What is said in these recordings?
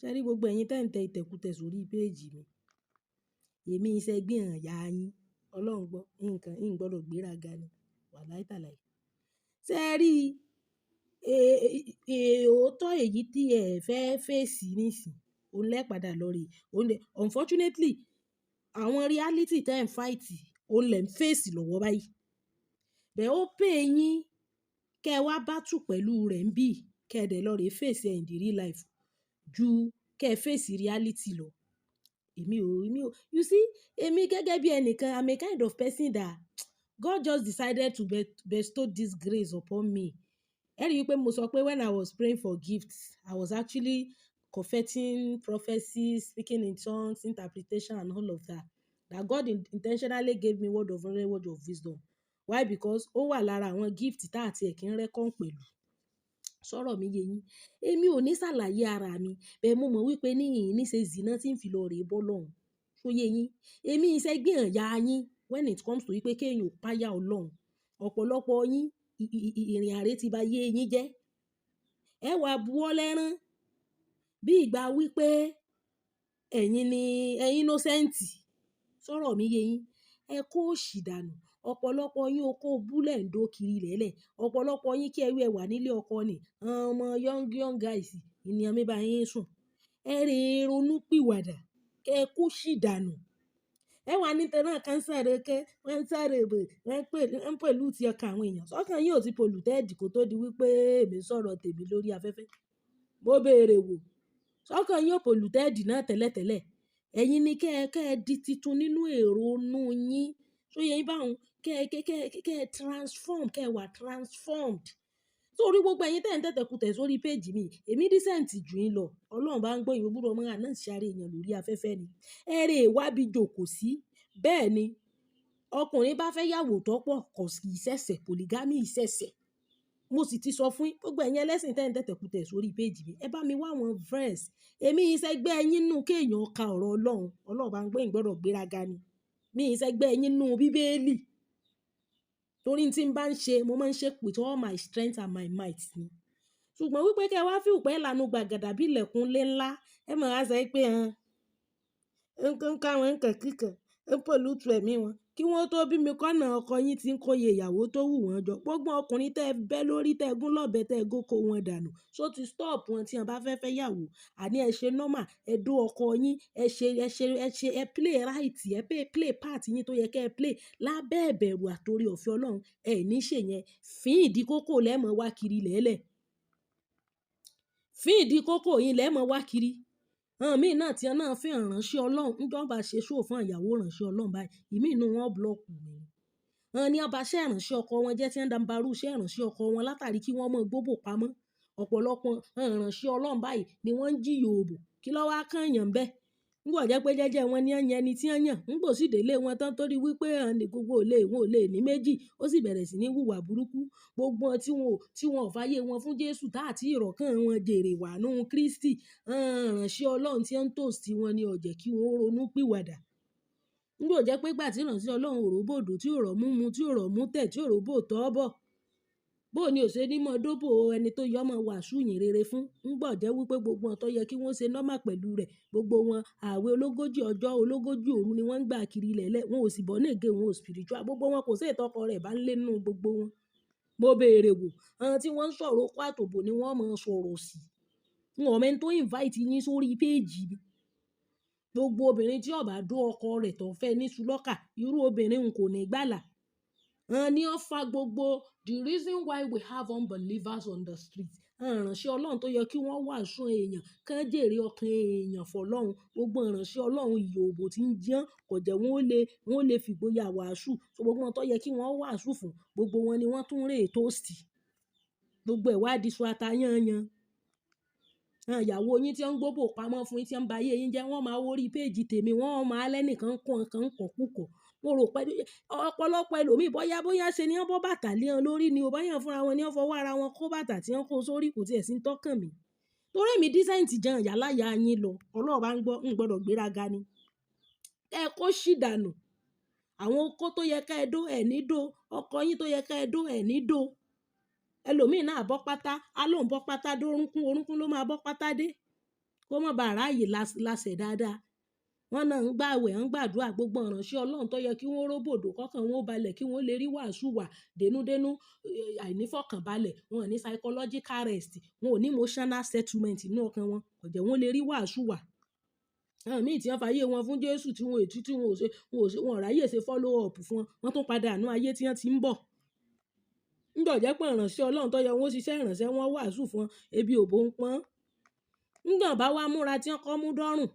Ṣé rí gbogbo ẹ̀yin tẹ́ ń tẹ ìtẹ̀kùtẹ̀ sórí page mi. Èmi ń ṣẹgbẹ́ ìyá yín. Ọlọ́run gbọ́, nǹkan, ń gbọdọ̀ gbéraga ni. Wàláì tàláì. Ṣé rí, òótọ́ èyí tí ẹ fẹ́ face nísìnyí, òun lẹ́ padà lọ rí. Òun lè, unfortunately, àwọn reality tí ẹ̀ ń fight, òun lẹ̀ ń face lọ́wọ́ báyìí. Bẹ́ẹ̀ ó pay yín kí ẹ wá battle pẹ̀lú rẹ̀ ńbí, kí ẹ dẹ̀ lọ rí face ẹ in the real life ju kí ẹ face reality lọ. Èmi ò, you see, èmi gẹ́gẹ́ bí ẹnìkan, I'm a kind of person that God just decided to bestow this grace upon me. Ẹ rí i pé mo sọ pé when I was praying for gifts, I was actually confessing prophecies, speaking in tongues, interpretation and all of that. That God intentionally gave me word of knowledge, word of wisdom. Why? Because ó wà lára àwọn gift tá àti ẹ̀ kí ń reckon pẹ̀lú. Sọ̀rọ̀ mi yé yín. Èmi ò ní ṣàlàyé ara mi. Bẹ́ẹ̀ mo mọ̀ wípé ní ìní ṣe zina tí ń fi lọ rè bọ́ lọ́hun. Ṣó yé yín? Èmi ń ṣẹgbẹ́ ìyá yín when it comes to wípé kí èèyàn ó páyà Ọlọ́run. Ọ̀pọ̀lọpọ̀ yín, ìrìn àrè ti ba yé yín jẹ́. Ẹ wá buwọ́ lẹ́rán bí ìgbà wípé ẹ̀yin ni ẹ innocent. Sọ̀rọ̀ mi yé yín. Ẹ kó òṣì dànù. Ọ̀pọ̀lọpọ̀ yín okó búlẹ̀ ń dó kiri lẹ́lẹ̀. Ọ̀pọ̀lọpọ̀ yín kí ẹ wí ẹ wà nílé ọkọ ni. Àwọn ọmọ young young guys ni wọ́n bá yín sùn. Ẹ rè ronú pìwàdà. Kẹ kó òṣì dànù. Ẹ wà ní torí àwọn kan ń sọ̀rọ̀ ké, wọ́n ń sọ̀rọ̀ èbò, wọ́n ń pè, ń pollute ọkàn àwọn èèyàn. Sọ́kàn yín ò ti polluted kó tó di wípé èmi ń sọ̀rọ̀ tèmi lórí afẹ́fẹ́. Mo béèrè wò. Sọ́kàn yín ò polluted náà tẹ́lẹ̀tẹ́lẹ̀. Ẹ̀yin ni kẹ́ ẹ di titun nínú èrò inú yín. Ṣó yé yín bá hun? Kẹ́ ẹ transform, kẹ́ ẹ wà transformed. Sórí gbogbo ẹ̀yin tí ẹ̀ ń tẹ̀tẹ̀kùtẹ̀ sórí page mi, èmi decent jù yín lọ. Ọlọ́run bá ń gbọ́, èèyàn ò gbọdọ̀ máa announce ara èèyàn lórí afẹ́fẹ́ ni. Ẹ rè wá bí jókòó sí. Bẹ́ẹ̀ ni, ọkùnrin bá fẹ́ yàwó tó pọ̀, kò sì ṣẹ̀ṣẹ̀, polygamy ṣẹ̀ṣẹ̀. Mo sì ti sọ fún yín, gbogbo ẹ̀yin ẹlẹ́sìn tí ẹ̀ ń tẹ̀tẹ̀kùtẹ̀ sórí page mi, ẹ bá mi wá àwọn verse. Èmi ń ṣẹgbẹ́ yín nínú kí èèyàn ka ọ̀rọ̀ Ọlọ́run. Ọlọ́run bá ń gbọ́, ìn gbọdọ̀ gbéraga ni. Mi ń ṣẹgbẹ́ yín nínú bíbélì. Torí tí ń bá ń ṣe, mo máa ń ṣe with all my strength and my might ni. Ṣùgbọ́n wípé kí ẹ wá feel pé lànà gbàgàdà bí ilẹ̀kùn ilé ńlá, ẹ máa wá sọ pé hàn, ń ká wọn ǹkan kíkan, ń pollute ẹ̀mí wọn. Kí wọ́n tó bí mi kọ́nà ọkọ yín tí ń kóye ìyàwó tó wù wọ́n jọ. Gbogbo ọkùnrin tẹ bẹ́ lórí, tẹ gún lọ́bẹ, tẹ góko wọn dànù. Ṣó ti stop wọn tí wọ́n bá fẹ́ fẹ́ yàwó? Àní ẹ ṣe normal, ẹ dó ọkọ yín, ẹ ṣe, ẹ ṣe, ẹ ṣe, ẹ play right, ẹ play, play part yín tó yẹ kí ẹ play lábẹ́ ìbẹ̀rù àtorí ọ̀fẹ́ Ọlọ́run. Ẹ ní ṣe yẹn. Fín ìdí kókó lẹ́mọ̀ wá kiri lẹ́lẹ̀. Fín ìdí kókó yín lẹ́mọ̀ wá kiri. Àwọn míì náà tí wọ́n náà fẹ́ ìránṣẹ́ Ọlọ́run, níjọ́ bá ṣe show fún ìyàwó ìránṣẹ́ Ọlọ́run báyìí, ìmí inú wọn block mi ni. Wọ́n ní wọ́n bá iṣẹ́ ìránṣẹ́ ọkọ wọn jẹ́ tí wọ́n dàǹbarú iṣẹ́ ìránṣẹ́ ọkọ wọn látàrí kí wọ́n mọ gbóbò pamọ́. Ọ̀pọ̀lọpọ̀ ìránṣẹ́ Ọlọ́run báyìí ni wọ́n ń jìyà òbò. Kí ló wá kán èèyàn bẹ́ẹ̀? Nígbà jẹ́ pé jẹ́jẹ́ wọn ni wọ́n yan ẹni tí wọ́n yàn. Nígbà ó sì délé wọn tán torí wípé hàn ní gbogbo olè wọn ò lè ní méjì, ó sì bẹ̀rẹ̀ sí ní wùwà burúkú. Gbogbo wọn tí wọn ò fàyè wọn fún Jésù tá àti ìrọ̀kàn wọn jèrè wà nínú Kristi. Ìránṣẹ́ Ọlọ́run tí ń toast wọn ni ó jẹ́ kí wọ́n ronú pìwàdà. Nígbà ó jẹ́ pé ìgbà tí ìránṣẹ́ Ọlọ́run ò róbòdó, tí ò rọ̀ mú mu, tí ò rọ̀ mú tẹ̀, tí ò róbò tọ́ bọ̀. Bó ní ò ṣe ní mọ́ dóbò ẹni tó yọ mọ́ wàásù ìyìn rere fún. Nígbà ó jẹ́ wípé gbogbo wọn tó yẹ kí wọ́n ṣe normal pẹ̀lú rẹ̀, gbogbo wọn ààwẹ̀ ológójì ọjọ́, ológójì òru ni wọ́n ń gbà kiri lẹ́lẹ̀. Wọn ò sì born again, wọn ò spiritual. Gbogbo wọn kò sí èyí tọkọ rẹ̀ bá ń lé nínú gbogbo wọn. Mo béèrè wò, àwọn tí wọ́n ń sọ̀rọ̀ okó àtòbò ni wọ́n máa ń sọ̀rọ̀ sí. N ò mọ ẹni tó invite yín sórí page mi. Gbogbo obìnrin tí ó bá dó ọkọ rẹ̀ tó fẹ́ ní ṣúlọ́kà, irú obìnrin un kò ní gbàlà. Àwọn ni ó fa gbogbo the reason why we have unbelievers on the street. Àwọn ìránṣẹ́ Ọlọ́run tó yẹ kí wọ́n wàásù èèyàn, kán jèrè ọkàn èèyàn fún Ọlọ́run. Gbogbo ìránṣẹ́ Ọlọ́run ìyà òbò tí ń jẹun kò jẹ́ wọ́n ó lè fìgboyà wàásù. So gbogbo wọn tó yẹ kí wọ́n wàásù fún, gbogbo wọn ni wọ́n tún rè toast. Gbogbo ẹ̀ wá di iṣu ata yányan. Àwọn ìyàwó yín tí ń gbóbò pamọ́ fún yín tí ń ba ayé yín jẹ́, wọ́n máa wo orí page tèmi, wọ́n máa lẹ́nìkan kọ́ nǹkan ń kọ̀kúkọ̀. Mo rò pé ọ̀pọ̀lọpọ̀ ẹlòmíì bóyá bóyá ṣe ni wọ́n bọ́ bàtà lé wọn lórí ni o, bóyá fúnra wọn ni wọ́n fọwọ́ ara wọn kó bàtà tí wọ́n kó sórí, kò tí ẹ̀ sí ń tọ́kàn mi. Torí èmi decent jẹ́ ìyáláyà yín lọ. Ọlọ́run bá ń gbọ́, ń gbọdọ̀ gbéraga ni. Ẹ kó ṣì dànù. Àwọn okó tó yẹ ká ẹ dó, ẹ ní dó. Ọkọ yín tó yẹ ká ẹ dó, ẹ ní dó. Ẹlòmíì náà bọ́ pátá, á lóun bọ́ pátá dé orúnkún, orúnkún ló máa bọ́ pátá dé. Kó má ba à ráyè lásẹ̀ dáadáa. Wọ́n náà ń gbàwẹ̀, ń gbàdúrà, gbogbo ìránṣẹ́ Ọlọ́run tó yẹ kí wọ́n róbòdó kọ́kàn wọn ó balẹ̀, kí wọ́n lè rí wàásù wà dénúdénú, àìnífọ̀kànbalẹ̀, wọ́n ò ní psychological rest, wọ́n ò ní emotional settlement nínú ọkàn wọn, kò jẹ́ wọ́n lè rí wàásù wà. Àwọn mí tí wọ́n fàyè wọn fún Jésù tí wọ́n ò tí, tí wọ́n ò ṣe, wọ́n ò ṣe, wọ́n ò ráyè ṣe follow up fún wọn, wọ́n tún padà nínú ayé tí wọ́n ti ń bọ̀. Nígbà jẹ́ pé ìránṣẹ́ Ọlọ́run tó yẹ wọ́n ṣiṣẹ́ ìránṣẹ́, wọ́n wàásù fún wọn, ebi ò bó ń pọ́n. Nígbà bá wá múra tí wọ́n kọ́ mú dọ́rùn,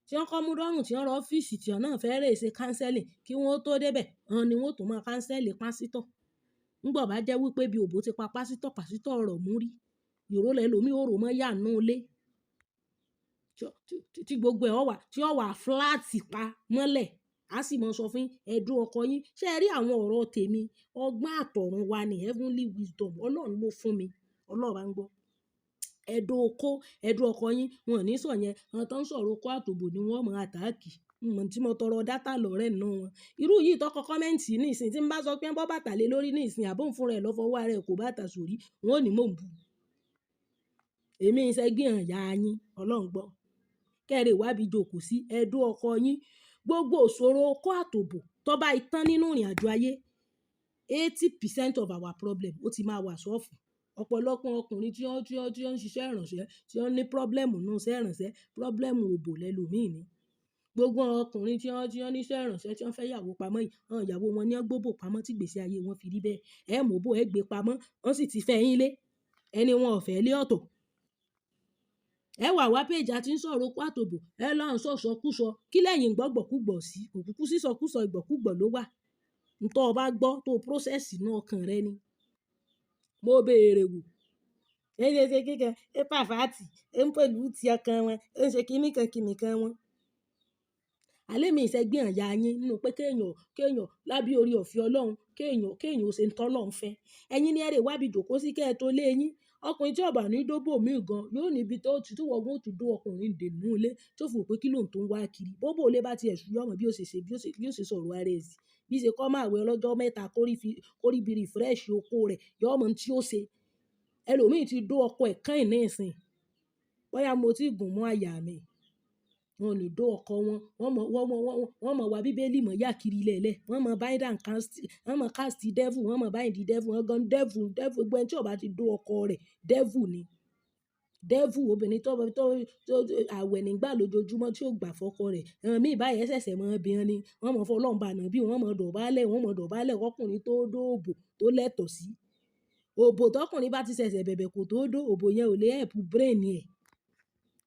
tí wọ́n kọ́ mú dọ́rùn, tí wọ́n rọ ọ́fíìsì tí wọ́n náà fẹ́ rè ṣe counseling kí wọ́n tó dé bẹ̀, wọ́n ni wọ́n tó máa counsel pásítọ̀. Nígbà bá jẹ́ wípé bí òbó ti pa pásítọ̀, pásítọ̀ ọ̀rọ̀ mú rí. Ìró lẹ lómi ó rò mọ́ yà nínú ilé. Tí gbogbo ẹ̀ ó wà, tí ó wà flat pa mọ́lẹ̀. A sì máa sọ fún yín, ẹ dó ọkọ yín. Ṣé ẹ rí àwọn ọ̀rọ̀ tèmi? Ọgbọ́n àtọ̀run wa ni heavenly wisdom. Ọlọ́run ló fún mi. Ọlọ́run bá ń gbọ́. Ẹ dó okó, ẹ dó ọkọ yín. Wọn ò ní sọ yẹn. Àwọn tó ń sọ̀rọ̀ okó àtòbò ni wọ́n mọ̀ attack. N mọ̀ tí mo tọrọ data lọ́rẹ́ nínú wọn. Irú yìí tó kọ comment ní ìsìn tí ń bá sọ pé ń bọ́ bàtà lé lórí ní ìsìn, àbó ń fún rẹ̀ lọ́ fọwọ́ ara ẹ̀ kó bàtà sórí, wọ́n ò ní mò ń bu. Èmi ń ṣẹ́gbẹ́ ìyá yín, Ọlọ́run gbọ́. Kẹ́rẹ̀ wá bí jókòó sí, ẹ dó ọkọ yín. Gbogbo ìṣòro okó àtòbò tó bá tán nínú ìrìnàjò ayé, 80% of our problem ó ti máa wà solve. Ọ̀pọ̀lọpọ̀ ọkùnrin tí wọ́n ń ṣiṣẹ́ ìránṣẹ́, tí wọ́n ní problem nínú iṣẹ́ ìránṣẹ́, problem òbò lẹ́lòmíì ni. Gbogbo àwọn ọkùnrin tí wọ́n ní iṣẹ́ ìránṣẹ́ tí wọ́n fẹ́ ìyàwó pamọ́ yìí, àwọn ìyàwó wọn ní wọ́n gbóbò pamọ́ tí ìgbésí ayé wọn fi rí bẹ́ẹ̀. Ẹ mú òbò, ẹ gbé pamọ́, wọ́n sì ti fẹ́ yín lé. Ẹni wọn ò fẹ́ lé ọ̀tọ̀. Ẹ wà wá page àti ń sọ̀rọ̀ okó àtòbò, ẹ lọ ń sọ sọkúsọ. Kí lẹ́yìn gbọ́ gbọ̀kúgbọ̀ sí? Kò kúkú sí sọkúsọ, ìgbọ̀kúgbọ̀ ló wà. N tó bá gbọ́ tó process inú ọkàn rẹ ni. Mo béèrè wò. Ẹ ṣe ṣe kíkan, ẹ pàfàtì, ẹ ń pollute ọkàn wọn, ẹ ń ṣe kíníkan kíníkan wọn. Àlé mi ìṣẹ́gbẹ́ ìyá yín nínú pé kéèyàn lábí orí ọ̀fẹ́ Ọlọ́run, kéèyàn ó ṣe ń tọ́ Ọlọ́run fẹ́. Ẹ̀yin ni ẹ rè wá bí jókòó sí kí ẹ tó lé yín. Ọkùnrin tí ó bá ní dóbò mí gan, yóò ní ibi tó ti, tí wọ́n ó ti dó ọkùnrin dè nínú ilé, tí ó fi wò pé kí ló ń tó ń wá kiri. Bóbò ilé bá ti ẹ̀ ṣú, yó mọ bí ó ṣe ṣe, bí ó ṣe sọ̀rọ̀ ara ẹ̀ sí. Bí ṣe kọ́ máa wẹ lọ́jọ́ mẹ́ta kó rí bí refresh okó rẹ̀, yó mọ ohun tí ó ṣe. Ẹlòmíì ti dó ọkọ ẹ̀ kányìn ní ìsìn. Bóyá mo ti gùn mọ́ àyà mi. Wọn ò ní dó ọkọ wọn. Wọ́n mọ̀ wá bíbélì mọ̀ yá kiri lẹ́lẹ̀. Wọ́n mọ̀ bind and cast, wọ́n mọ̀ cast devil, wọ́n mọ̀ bind the devil. Wọ́n gan devil, devil, gbogbo ẹni tí ó bá ti dó ọkọ rẹ̀, devil ni. Devil obìnrin tó àwẹ̀ nígbà lójoojúmọ́ tí ó gbà fọ́kọ rẹ̀. Àwọn mí báyìí ṣẹ̀ṣẹ̀ mọ̀ bí wọn ni. Wọ́n mọ̀ fún Ọlọ́run bá ànábì, wọ́n mọ̀ dọ̀bálẹ̀, wọ́n mọ̀ dọ̀bálẹ̀ kọkùnrin tó dó òbò tó lẹ́tọ̀ sí. Òbò tọkùnrin bá ti ṣẹ̀ṣẹ̀ bẹ̀bẹ̀ kó tó dó, òbò yẹn ò lè help brain ẹ̀.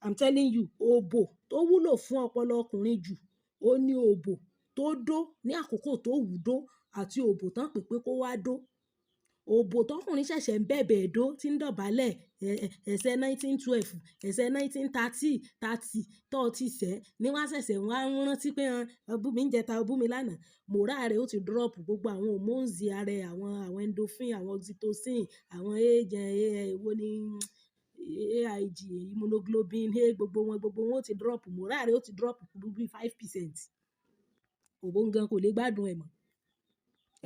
I'm telling you, òbò tó wúlò fún ọpọlọ ọkùnrin jù, ó ní òbò tó dó ní àkókò tó wù dó àti òbò tán pé pé kó wá dó. Òbò tọkùnrin ṣẹ̀ṣẹ̀ ń bẹ̀bẹ̀ dó tí ń dọ̀bálẹ̀, ẹsẹ̀ 1912, ẹsẹ̀ 1930, thirty tó ti ṣẹ̀ ní wá ṣẹ̀ṣẹ̀ wá ń rántí pé ọ bú mi ń jẹta, o bú mi lánàá. Moral rẹ̀ ó ti drop, gbogbo àwọn hormones ara ẹ̀, àwọn endorphin, àwọn oxytocin, àwọn èwo ni AIG, immunoglobulin A, gbogbo wọn ó ti drop. Moral rẹ̀ ó ti drop bí 5%. Òbò gan kò lè gbádùn ẹ̀ mọ́.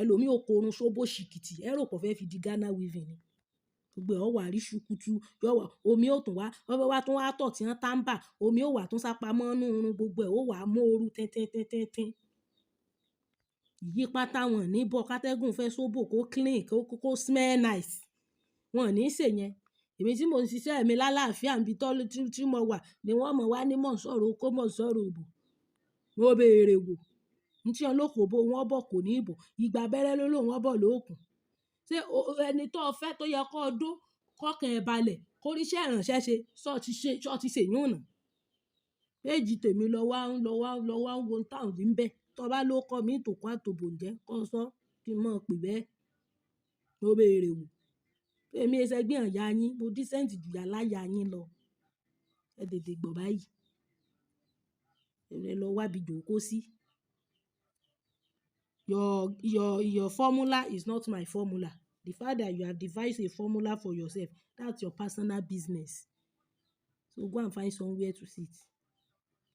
Ẹlòmíì ó korun sóbò ṣìkìtì, ẹ rò pé ó fẹ́ fi di Ghana weaving ni. Gbogbo ẹ̀ ó wà rí ṣùkùtù, yóò wà, omi ó tún wá, wọ́n bá tún wá tọ̀ tí wọ́n tàmbà, omi ó wà tún sá pamọ́ nínú irun, gbogbo ẹ̀ ó wà mú ooru tíntìntíntíntín. Ìyípatà wọn ní bọ́ kátẹ́gùn fẹ́ sóbò kó clean, kó smell nice. Wọn ò ní ṣe yẹn. Èmi tí mò ń ṣiṣẹ́ mi lálàáfíà níbi tó tí mo wà ni wọ́n mọ̀ wá ní mò ń sọ̀rọ̀ okó, mò ń sọ̀rọ̀ òbò. Mo béèrè wò. Ní tí ọlọ́kọ̀ bó wọ́n bọ̀ kò ní ìbò. Ìgbà abẹ́rẹ́ ló lóun wọ́n bọ̀ lóòkùn. Ṣé ẹni tó fẹ́ tó yẹ kó dó, kó kàn ẹ́ balẹ̀, kó rí iṣẹ́ ìránṣẹ́ ṣe, ṣó ti ṣe yún náà? Péèjì tèmi lọ wá ń wo ohun tá ń wí ńbẹ̀. Tó bá ló kọ́ mi tòkó àtòbò ǹjẹ́ kó sọ kí n mọ̀ pé bẹ́ẹ̀. Mo béèrè wò. Èmi ẹ ṣẹgbẹ́ ìyá yín, mo decent ju ìyá yín lọ. Ẹ tètè gbọ́ báyìí. Ẹ lọ wá bí jókòó sí. Your formula is not my formula. The fact that you have devised a formula for yourself, that's your personal business. So go and find somewhere to sit.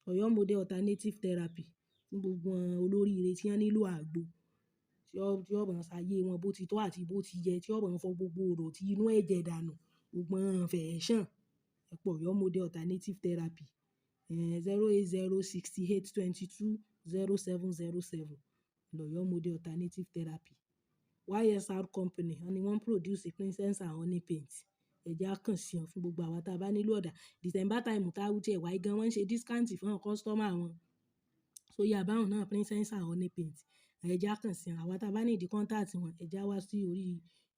Ọ̀yọ́ Model Alternative Therapy fún gbogbo àwọn olóríire tí wọ́n nílò àgbo, tí ó máa ṣayé wọn bó ti tọ́ àti bó ti yẹ, tí ó máa fọ gbogbo ìdọ̀tí inú ẹ̀jẹ̀ dànù, gbogbo infection. Ẹ Ẹ pe Ọ̀yọ́ Model Alternative Therapy. 08068220707. L'Ọ̀yọ́ Model Alternative Therapy. YSR Company, wọ́n ni wọ́n produce Princess and Honey Paint. Ẹ jẹ́ á kàn sí wọn fún gbogbo àwa tí a bá nílò ọ̀dà. December time tá tí ẹ wá gan, wọ́n ń ṣe discount fún àwọn customer wọn. So yá bá wọn náà, Princess and Honey Paint. Ẹ jẹ́ á kàn sí wọn. Àwa tí a bá need contact wọn, ẹ jẹ́ á wá sí orí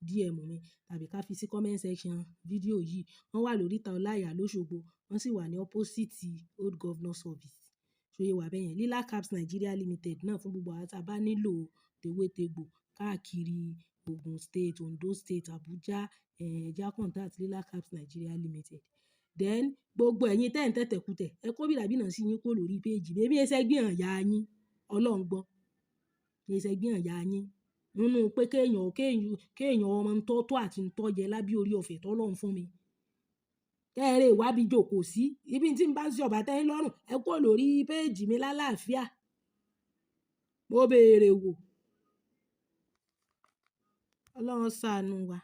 DM mi tàbí ká fi sí comment section fídíò yìí. Wọ́n wà lórí ìta Ọláìyá lóṣogbo, wọ́n sì wà ní opposite Old Governors Office. Ṣé ó yé wa bẹ́yẹn? Lila Caps Nigeria Limited náà fún gbogbo àwa tí a bá nílò tewétegbò káàkiri Ogun State, Ondo State, Abuja, ẹ jẹ́ á contact Lila Caps Nigeria Limited. Then gbogbo ẹ̀yin tẹ́ ń tẹ̀tẹ̀kùtẹ̀, ẹ kó bìràbìnà sí yín kúrò lórí page mi. Èmi ẹ ṣẹgbẹ́ ìyá yín, Ọlọ́run gbọ́. Kì í ṣẹgbẹ́ ìyá yín. Nínú pé kéèyàn ọmọ ń tọ́ tó àti ń tọ́ yẹ lábẹ́ orí ọ̀fẹ́ tó Ọlọ́run fún mi. Kẹ́ ẹ rè wá bí jókòó sí. Ibi tí ń bá ṣe ọ̀bà tẹ́ yín lọ́rùn, ẹ kúrò lórí page mi lálàáfíà. Mo béèrè wò. Ọlọ́run ṣàánú wa.